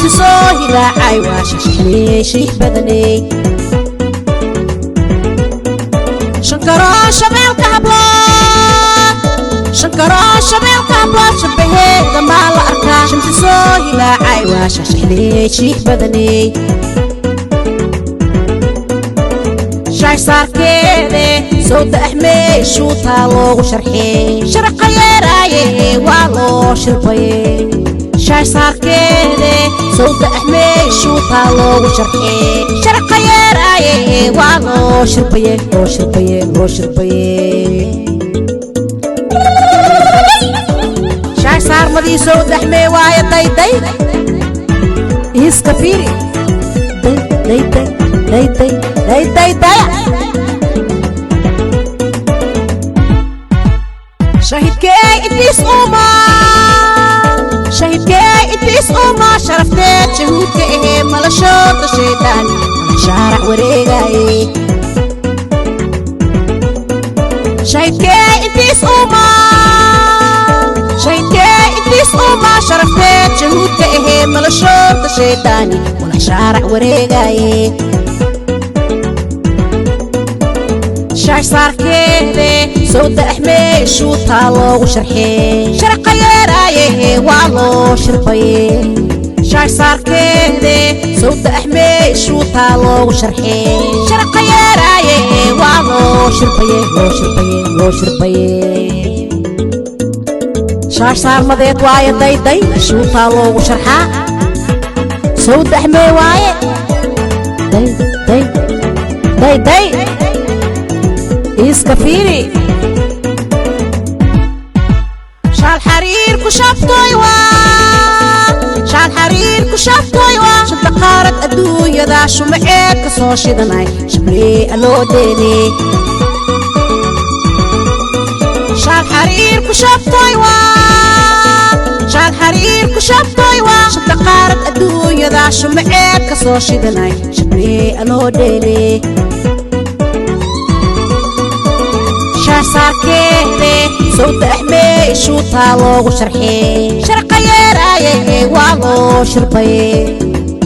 Shamsi soo hilaacay waa shashxley shiix badaney. Shankaroo shabeelka hablood, shankaroo shabeelka hablood, shabaheeda maa la arkaa. Shamsi soo hilaacay waa shashxley shiix badaney. Shash saarkeede sawda axmey shuutaa loogu sharxee, sharaqa yeeraaye waa loo shirbaye. Shash saarkeede sawda axmey shuutaa loogu sharxee, sharaqa yeeraaye waa loo shirbaye, loo shirbaye, loo shirbaye. Shash saarmadii sawda axmey waaye dayday iska fiiri, day day day day day day day daya. Shahidkee idriis uma, shahidkee idriis uma, sharafteed shahuudka ahee malashooda shaydaan mala shaarac wareegaaye. Shahidkee idriis uma, shahidkee idriis uma, sharafteed shahuudka ahee malashooda shaydaani mala shaarac wareegaaye. Shash saarkeede sawda axmey shuutaa loogu sharxee, sharaqa yeeraaye waa loo shirbaye. Shash saarkeede sawda axmey shuutaa loogu sharxee, sharaqa yeeraaye waa loo shirbaye, loo shirbaye, loo shirbaye. Shaash saarmadeed waaye dayday shuutaa loogu sharxaa, sawda axmey waaye day day day day iska fiiri. Shaal xariir ku shaabtooy waa, shaal xariir ku shaabtooy waa, shanta qaarad adduunyada shumaceed ka soo shidanay shablee aloo dheele. Shaal xariir ku shaabtooy waa, shaal xariir ku shaabtooy waa, shanta qaarad adduunyada shumaceed ka soo shidanay shablee aloo dheele. Shash saarkeede sawda axmey shuutaa loogu sharxee, sharaqa yeeraaye waa loo shirbaye.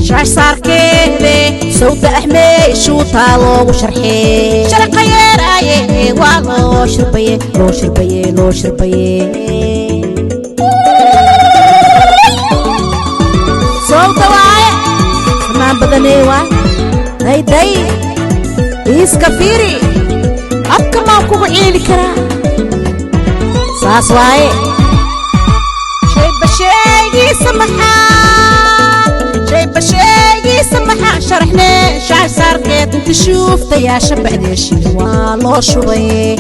Shash saarkeede sawda axmey shuutaa loogu sharxee, sharaqa yeeraaye waa loo shirbaye, loo shirbaye, loo shirbaye. Sawda waaye samaan badanee waay day day iska fiiri, afka maan kugu ciili karaa, saas waaye. Shayba sheegiisa maxaa, shayba sheegiisa maxaa sharaxnee. Shash saarkeed inta shuuftayaa shabacdee shilin waa loo shubay.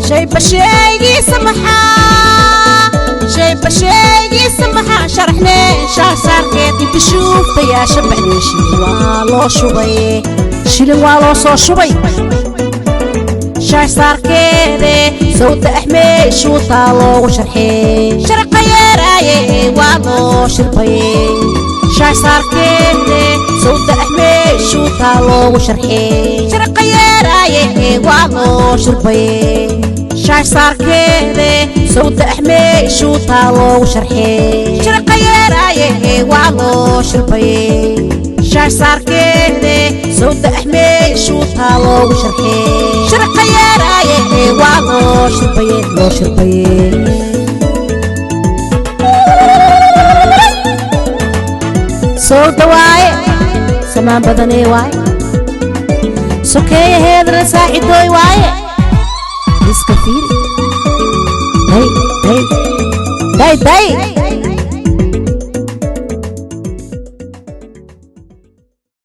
Shayba sheegiisa maxaa, shayba sheegiisa maxaa sharaxnee. Shash saarkeed inta shuuftayaa shabacdee shilin waa loo shubay, shilin waa loo soo shubay. Shash saarkeede sawda axmey shuutaa loogu sharxee, sharaqa yeeraaye waa loo shirbaye. Shash saarkeede sawda axmey shuutaa loogu sharxee, sharaqa yeeraaye waa loo shirbaye. Shash saarkeede sawda axmey shuutaa loogu sharxee, sharaqa yeeraaye waa loo shirbaye. Shash saarkeede sawda axmey shuutaa loogu sharxee, sharaqa yeeraaye waa loo shirbaye, loo shirbaye. Sawda waaye samaan badanee waaye, sokeeyaheedana saacidooy waaye iska fiiri day day day day.